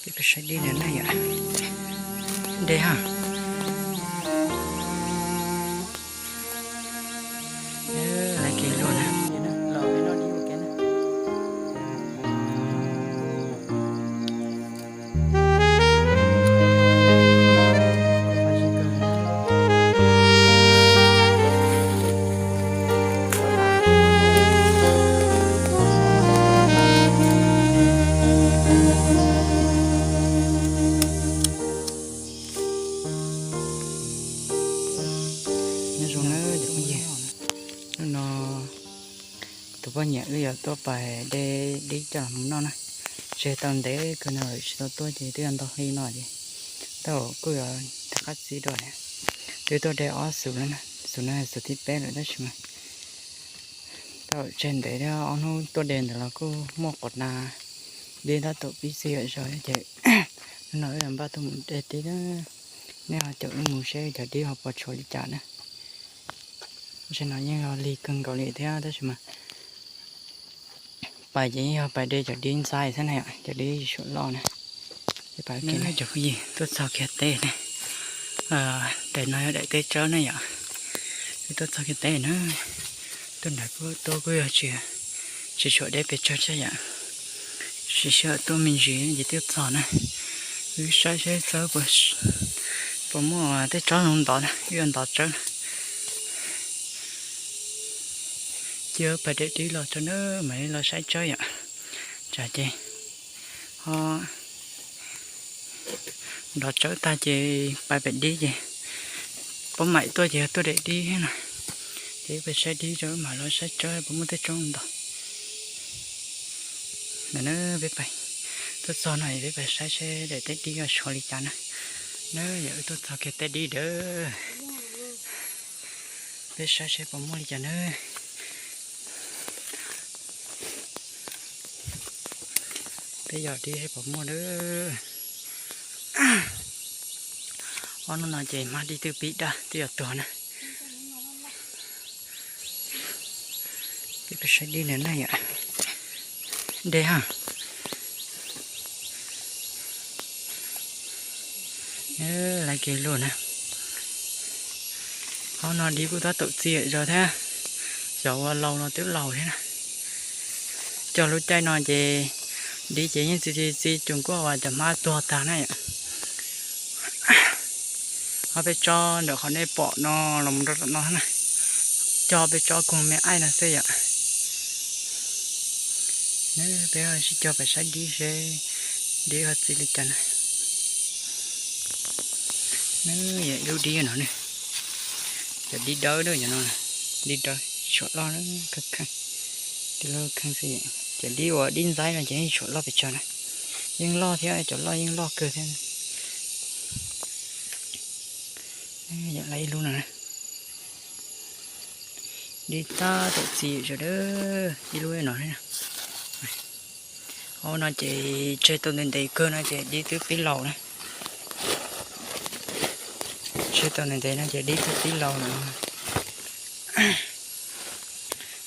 Peb saib dib ntawm no yom. Deb ha. Laiv kev luaj na. Nyob zoo na cov phooj ywg, hnub no tus poj niam wb yuav tuaj pais de dib coj los mus noj na. Tseg tau ntev kawg no lawm tsis tau tuaj ces twb yuav ntau hli no ces tau kuj yuav rov qab txi dua. Twb tuaj de ob xuv lawm na, xuv no xuv thib peb lawm tab sis mas tau tseg ntev thiab ob hnub tuaj de ntawd los kuj muaj quav na, dib tab tom pib txi zom zaws ces hnub no wb yuav npaj tuaj mus de dib na. Nej ho caum wb mus seb cov dib ho puas tshuav li cas na. Tam sim no yeej yog lig kawg nkaus li thiab tab sis mas pais ces yeej yog pais de cov dib ntxaib xwb na yom, cov dib tsis tshua loj na. Cov phooj ywg, tuaj txog kiag teb ne. Daim no yog daim teb tsawb na yom. Wb tuaj txog kiag teb na. Tuaj nram kuj tuaj kuj yog tsis, tsis tshua deb pes tsawg thiab yom. Tsis sij hawm tuaj me ntsis ces twb txog na. Wb saib saib txawb puas, puas muaj tej tsob zoo ntov na, wb yuav ntov tsawb na. Cia pais daim dib los tso na mam li los saib tsawb yom. Tsam ces ho nrov tsawb tag ces pais pem dib ces pab maim tuaj ces tuaj daim dib thiab no. Ces peb saib dib tso mam los saib tsawb puas muaj tej tsob ntau. Ntawm na peb pais, tuaj txog no peb pais saib seb daim teb dib yuav tshuav li cas na. Na yog wb tuaj txog kiag teb dib dawb, peb saib seb puas muaj li cas na. Peb yog dib seb puas muaj na. Ob hnub no ces hmab dib twb pib daj twb yuav tuag na. Peb saib dib ntawm na yom. Deb ha. Laiv kev luaj na. Qhov no dib kuj tab tom txi zom zaws thiab. Xyov ua laus los twb laus thiab na. Cog lub caij no ces dib ces yeej txi txi txi cuag kuj uas cov hmab tuag tag na yom. Ho peb tsob ntawm qhov nej pom no los mus rau tom no na, cog peb tsob koog me aib no xwb yom. Peb sib cog pais saib dib seb dib ho txi li cas na. Yog ib lub dib no ne, cov dib dawb na, dib dawb tsis tshua loj, kheej kheej, dib loj kheej xwb. Cov dib uas dib ntxaib no ces yeej tsis tshua loj pes tsawg na, yeej loj thiab, cov loj yeej loj kawg thiab. Yog lawv ib lub no na, dib tab tom txi sawv daws, ib lub no. Hauv no ces tseg tau ntev ntev kawg no ces dib twb pib laus na. Tseg tau ntev ntev no ces dib twb pib laus no.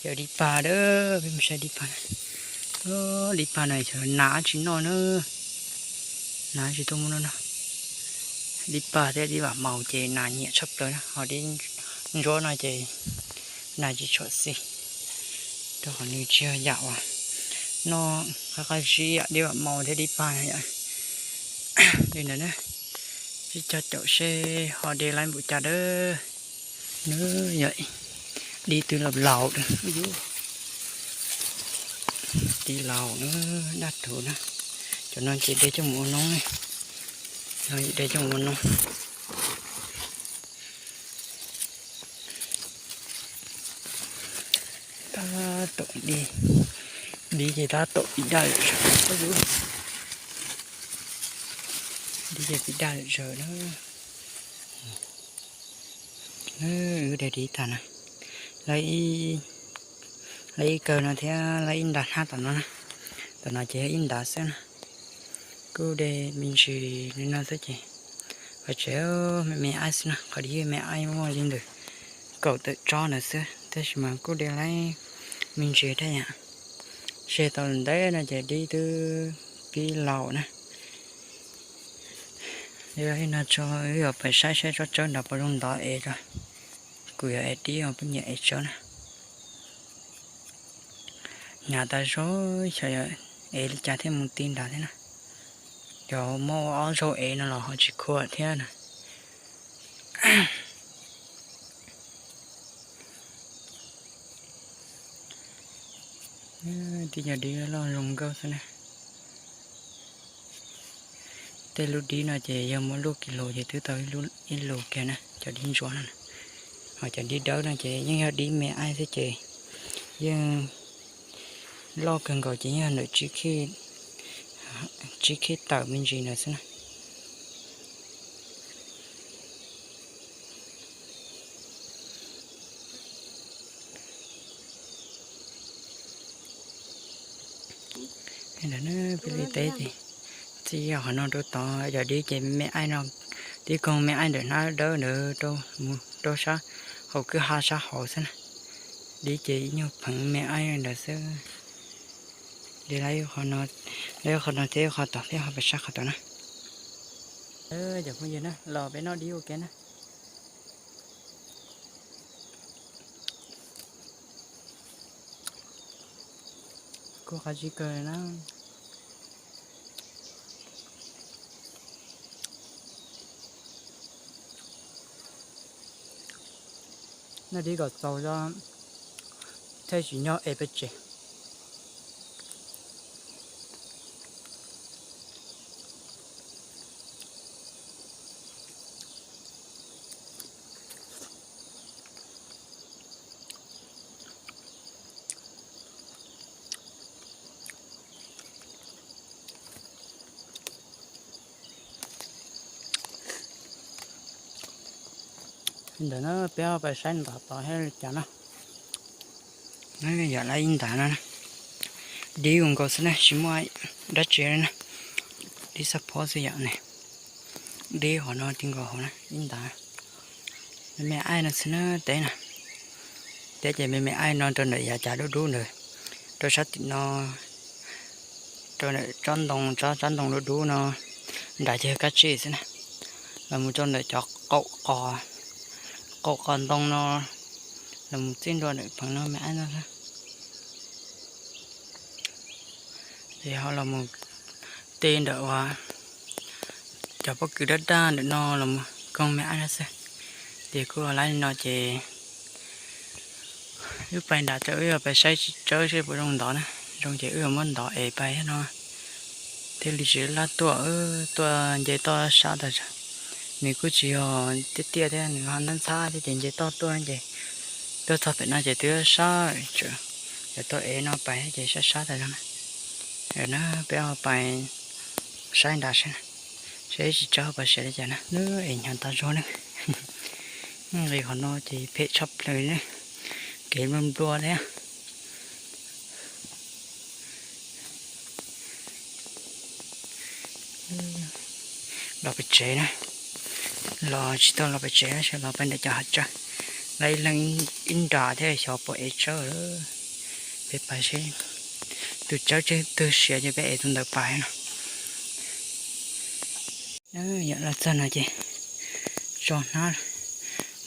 Yog dib pag dawb, peb mus saib dib pag na. Dib pag no nas tsis noj na, nas tsis tuaj muaj noj no. Dib pag thiab dib vam maus ces nas nyiam tshaj plaws na, ho dib ntsuab no ces nas tsis tshua xis, rau qhov nws tsis yog yam uas noj qab qab zib yam dib vam maus thiab dib pag na yom. Li ntawd na, sib cog caum seb ho de laib npaum cas dawb. Nws yog dib twb laus laus, dib laus na, daj rhuv na. Cov no ces de coj mus ua noob ne, no de coj mus ua noob. Tab tom dib, dib ces tab tom pib daj zom zaws, dib ces pib daj zom zaws na. Wb de dib tag na, lawv ib kaw no thiab lawv ib nrab hnab tom no na, tom no ces yog ib nrab xwb na. Kuj de me ntsis li no xwb ces qhov tseem me me aib xwb na, qhov dib me aib muaj li ntawm kaum tawm tsob ntawd xwb, tab sis mas kuj de laib me ntsis thiab yom. Tseg tau ntev no ces dib twb pib laus na. Yog li no tso wb yuav pais saib saib tsob tsawb nrad puas zoo ntov es tso. Kuv yuav ev dib ua poj niam ev tsawb na. Hnyav tas zog, xyov yuav ev li cas thiaj mus ti nrad thiab na. Cov muab ua ob zaug ev no los ho tsis khuam thiab na. Tib cov dib loj zoo nkauj xwb na. Tej lub dib no ces yog muaj lub kis lus ces twb tau ib lus kiag na, cov dib ntsuab no. Ho cov dib dawb no ces yeej yog dib me aib xwb ces yeej loj kawg nkaus ces yeej yog ntawm tsib khij tawm me ntsis ntawd xwb na. Ntawm peb li teb ces txij qhov no rau tod yog dib ces me aib no, tib koog me aib ntawm hnab dawb ntawd rau mus rau sab hauv kwj ha sab hauv xwb na. Dib ces ib nyuag pheev me aib ntawd xwb. Dib lawm qhov no, lawm qhov no thiab qhov tod thiab ho pais saib qhov tod na. Cov phooj ywg na, los peb noj dib ua ke na. Kuj qab zib kawg na. Noj dib kom txaus zog thiaj tsis nyob ev peb tsev. Li ntawd na, peb pais saib ntov tod thiab li cas na. Yam li ib ntas no, dib zoo nkaus xwb na, tsis muaj dab tsi li na, dib xab phob xwb yom ne. Dib qhov no ti nkaus hauv na, ib ntas me me aib no xwb na teb na. Teb ces me me aib no rau ntawm yav cav dub dub ntawd, rau sab tim no, rau ntawm tsob ntoo, tsob tsob ntoo dub dub no, nrad ces kab tsij xwb na. Los mus rau ntawm cov qaum qos, qaum qos ntoo no, los mus txij ntua ntawm pheev no me aib no xwb. Ces ho los mus ti ntawm uas cov pob kws daj daj ntawm no los mus koog me aib no xwb. Ces kuj lab li no ces wb pais nram teb wb yuav pais saib tsis tsawb seb puas zoo ntov na. Zoo ces wb yuav muab ntov es pais no thiaj li tsis laj tuaj, tuaj nce toj sab tas zog. Nws kuj tsis yog tiaj tiaj thiab, nws ho ntxhab ntxhab thiab ces nce toj tuaj ces tuaj txog pem no ces twb sab, yuav tuaj ev no pais ces sab sab tas zog na. Na peb ho pais saib nrad seb, seb tsis tsawb pais siav li cas na. Nws es hnyav tas zog na. Nqis qhov no ces phem tshaj plaws na, kev nplua nplua thiab. Los pem tsev na, los tsis tau los pem tsev, los pem ntawm cov hav tsawb, los ib leeg ib nra thiab xyov puas ev tsawb. Peb pais seb tus tsawb twg siav ces peb ev tus ntawd pais no. Yog los txog no ces tso hnab,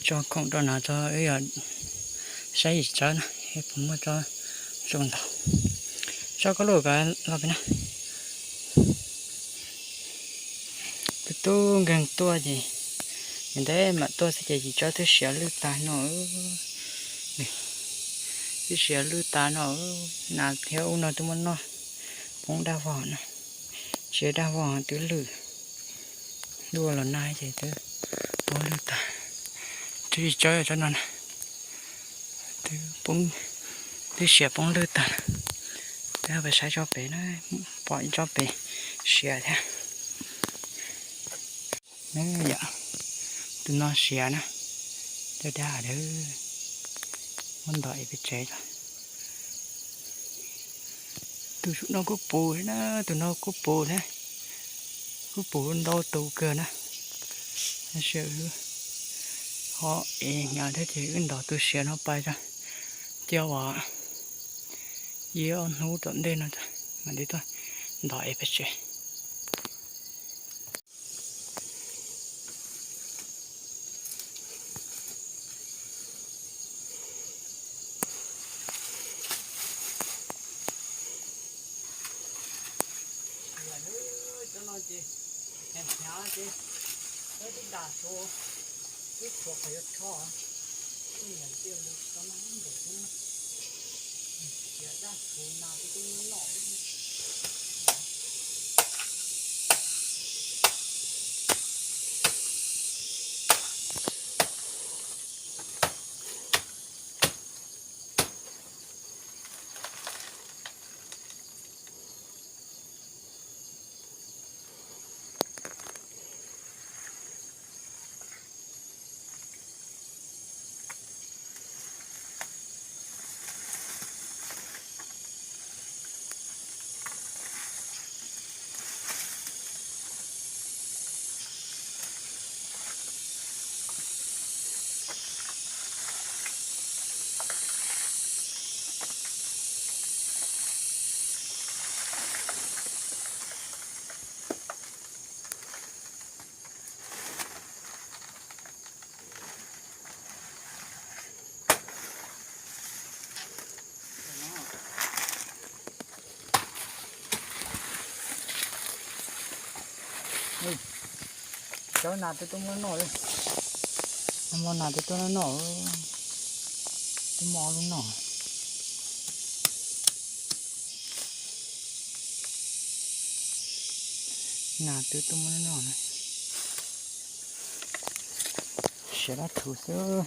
tso khoom rau no tso, wb yuav saib yim tsawb no es puas muaj tsob zoo ntov. Tso koj lub kav los pem na. Tus tub nkeeg tuaj ces ntev mam tuaj xwb ces yim tsawb twb siav lwj tag no. Twb siav lwj tag no, nas thiab ub no twb muab noj poob daj vog na. Tsis daj vog twb lwj, lwj los nag ces twb poob lwj tag. Twb tsis tsawb tsob no na, twb poob, twb siav poob lwj tag. Peb pais saib tsob pem na, pom ib tsob pem siav thiab. Yom, tus no siav na, daj daj, muab ntov es peb tsev tso. Tus no kuj puv na, tus no kuj puv thiab, kuj puv ntau tus kawg na. Tab sis ho es hnyav thiab ces wb ntov tus siav no pais tso, cia uas ib ob hnub tom ntej no mam li tuaj ntov es peb tsev. Ces hnyav hnyav ces peb twb dam tsuav, twb tsuav qhov yuav rho, twb niam tiaj lug tau no nkaum xwb, cia dab tsuav nas twb tub noj. Cov nas twb tuaj muab noj li, muaj nas twb tuaj noj, twb muaj ob lub noj. Nas twb tuaj muab noj, siav dab thuv xwb.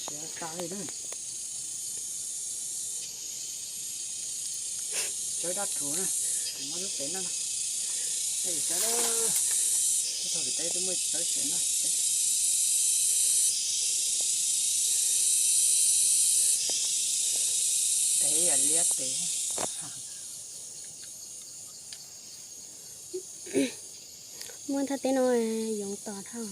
Siav tas li na. Tsawb dab thuv na, kuv muab lub pem no na. Ej, tsawb na, thaum pem teb twb muaj tsawb siav na. Pem yam liab pem. Muab thaj teb no yoov tos dhau.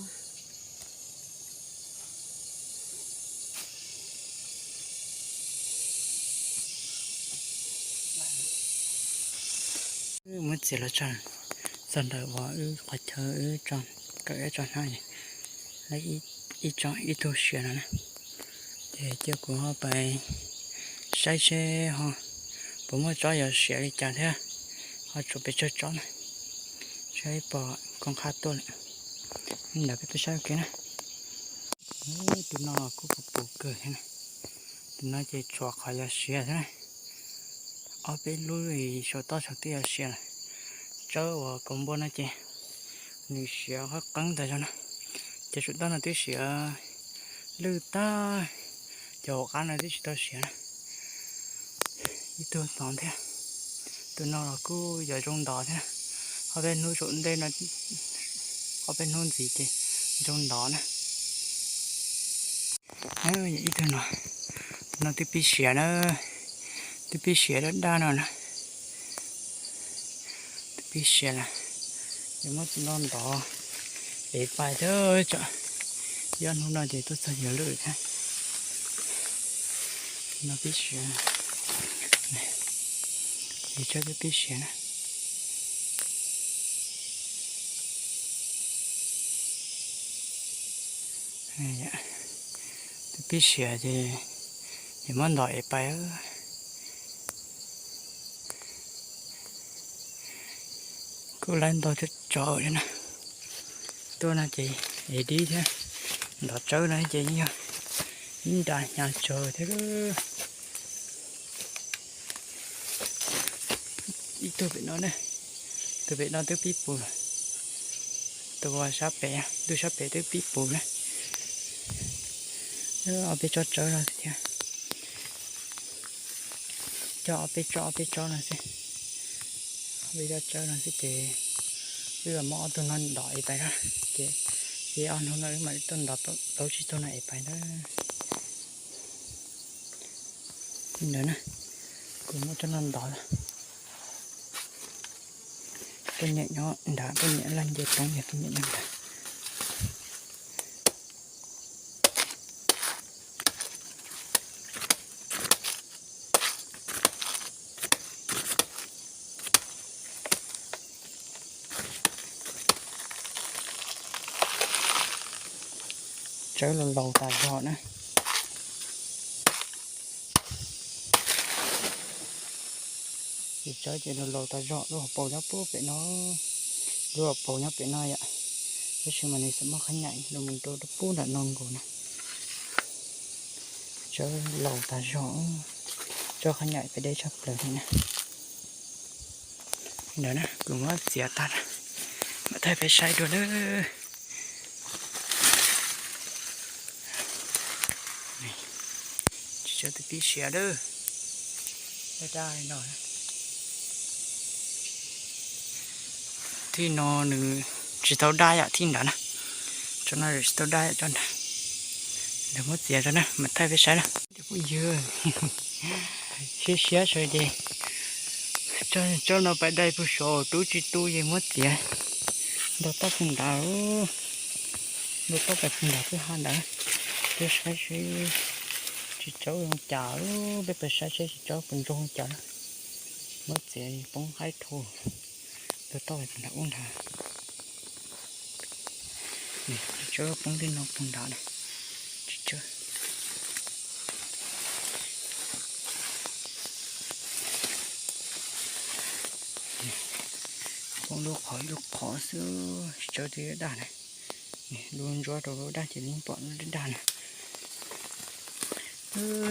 Muab txiav los tso, txog ntawm uas wb qhov chaw wb tso, kawm wb tso hnab, ib tsob ib tug siav no na. Ces cia kuv ho pais saib seb ho puas muaj tsob yuav siav li cas thiab, ho tshuav pes tsawg tsob na. Saib pom koom qhab tuaj lawm, ntawd peb tuaj saib ua ke na. Tus no los kuj puv puv kawg thiab na. Tus no ces tshuav qhov yuav siav thiab na. Ob peb lub saum toj saum twb yuav siav lawm. Tsawb uas kaus npua no ces nws siav qab qeeb tas zog na. Ces saum toj no twb siav lwj tag, ces hauv qab no twb tsis tau siav na. Ib tug tod thiab, tus no los kuj yuav zoo ntov thiab. Ob peb hnub saum ntej no, ob peb hnub ntxiv ces zoo ntov na. Ib tug no, tus no twb pib siav na, twb pib siav daj daj no na. Twb pib siav lawm, ces muab tus no ntov ev pais thiab tso. Ib ob hnub no ces tuaj txog yuav lwj thiab. No pib siav, es tsawb twb pib siav na. Twb pib siav ces, ces muab ntov ev pais. Kuj laib ntau thiab tsawv thiab na. Tuaj no ces ev dib thiab, ntov tsawb no ces yog ib nra hnyav tsawv thiab. Ib tug pem no ne, tus pem no twb pib puv lawm. Tus sab pem, tus sab pem twb pib puv na. Ob peb tsob tsawb no xwb thiab. Coj ob peb tsob ob peb tsob no xwb. Ob peb tsob tsawb no xwb ces wb yuav muab ob tug no ntov ev pais na. Ces ib ob hnub no wb mam li tuaj ntov plaub tsib tug no ev pais na. Li ntawd na, kuv muab tsob no ntov lawm. Tuaj nyem nyob nrad, tuaj nyem laj nce poob, tuaj nyem nyob nrad. Tsawb laus laus tas zog na. Ces tsawb ces laus laus tas zog, lub hauv paus nyob puag pem no, lub hauv paus nyob pem no yom. Tab sis mas nws xav muaj qhab nyaim los mus rau puag nram no nkaus na. Tsawb laus tas zog, tso qhab nyaim pem deb tshaj plaws li na. Ntawd na, kuv muab txiav tag, mam thaij peb saib dua lawm. Tsis tshua tib siav lawm. Daj daj li no. Thij no nws tsis tau daj yom, thij nrad na. Tsob no tsis tau daj yom, tsob nrad. Ntawd muab txiav tso na, mam thaij peb saib na. Phooj ywg, siab siab sawv ces tsob no pais dai puag saud, rub tsis tu ces muab txiav. Nto toj puag nrad, nto toj pais puag nrad kwj ha ntawd. Peb saib seb tsis tsaub zoo cas, peb pais saib seb tsis tsaub puas ntsoog cas. Muab txiav poob qaib rhu, nto toj pais puag nrad ub nrad. Tsis tsaub poob tej no puag nrad na. Tsis tsaub. Poob lub qhov ib lub qhov xwb, tsis tsaub twb daj na. Lub ntsuab rau lub daj ces yeej pom lub daj na.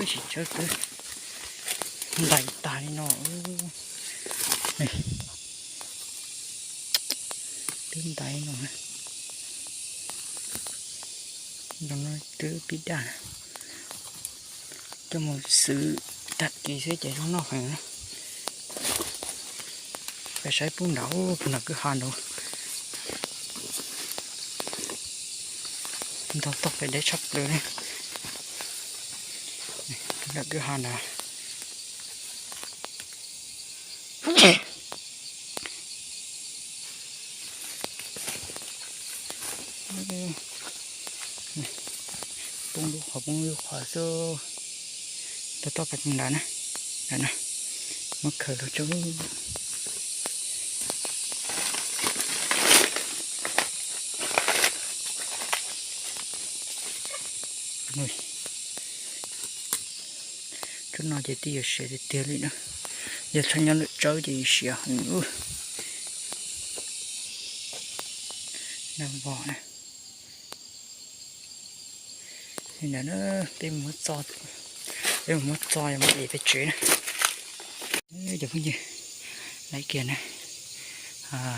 Tsis tsaub twb ntais tag li no. Twb ntais no, zoo no twb pib daj na. Coj mus xwb tag kis xwb ces zoo noj heev na. Pais saib puag nrad, puag nrad kwj ha nrad. Nto toj pem deb tshaj plaws li. Puag nrad kwj ha nrad. Poob lub qhov poob lub qhov xwb. Nto toj pem puag nrad na. Muab khaws los tso. Tsob no ces twb yuav siav tiag tiag li na. Yog txhob nyob lub tsawb ces siav heev ub. Nag vos na. Li ntawd na, peb mus muab txo, peb mus muab txo yog muab ev peb tsev na. Cov phooj ywg, laiv kiag na,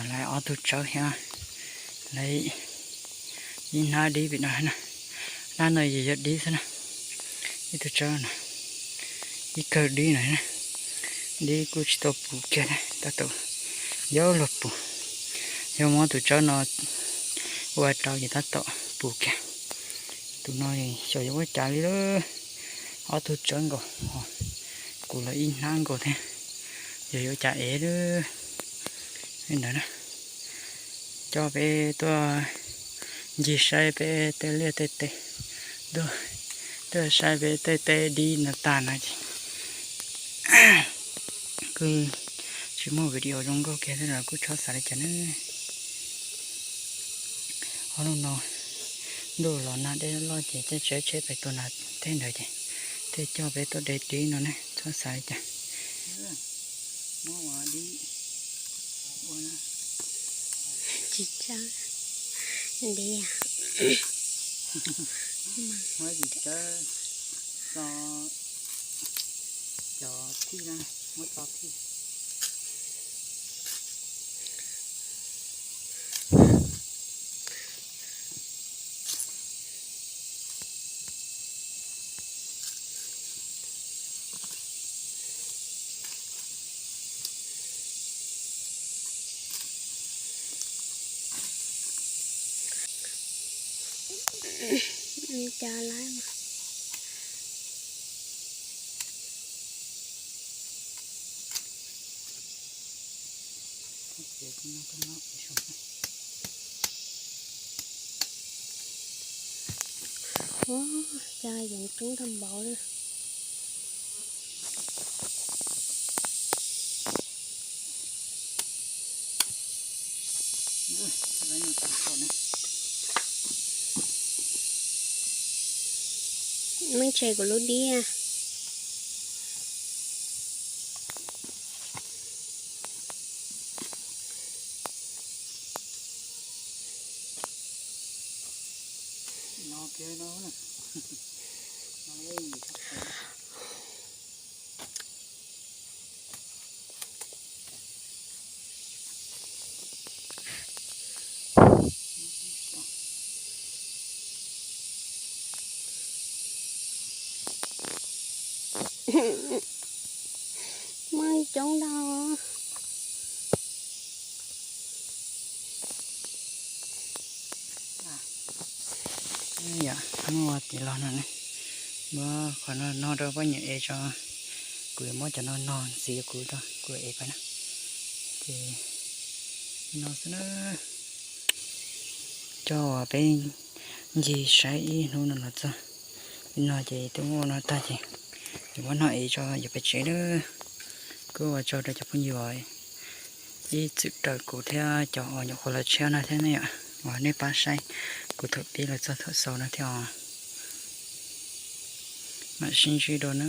laiv ob tug tsawb thiab, laiv ib hnab dib pem no na. Hnab no yog yog dib xwb na, ib tug tsawb no, ib kawg dib no na. Dib kuj tsis tau puv kiag na, tab tom yuav luag puv, yog muab tus tsawb no ua rau ces tab tom puv kiag. Tus no xyov yuav ua cas li lawm, ob tug tsawb nkaus, kuv los ib hnab nkaus thiab, yog yuav ua cas ev lawm. Li ntawd na, coj peb tuaj ncig saib peb tej liaj tej teb, tuaj saib peb tej teb dib no tag no ces kuj tsis muaj video zoo nkauj kiag thiab los kuj txhob xav li cas na. Ob hnub no ntuj los nag dej loj ces caij tsheb tsheb pem tus nas tej ntawd ces thiaj coj peb tuaj de dib no ne, txhob xav li cas. Tsis tsaub dib. Muab tsis tsaub txo cov thij na, muab txo thij. Cov lawm. Ua, cov yeev coob tag npaum li. Muaj ib tse kuv lub diab. Muaj coob ntau. Yom, muaj ua tim los no ne, muab qhov no no rau poj niam ev tso. Kuv yuav muab cov no no ntxiv kuv tau, kuv ev pab na. Ces no xwb na, coj uas peb ncig saib ib hnub no los txog. No ces twb muab ua no tag ces yuav muab no ev tso yuav pem tsev na. Kuj ua tsaug rau cov phooj ywg ib txwm raws kuv thiab cov uas nyuam qhuav los tsheb no thiab ne yom, uas nej pab saib kuv thaum pib los txog thaum xaus no thiab os. Mam sib ntsib dua na.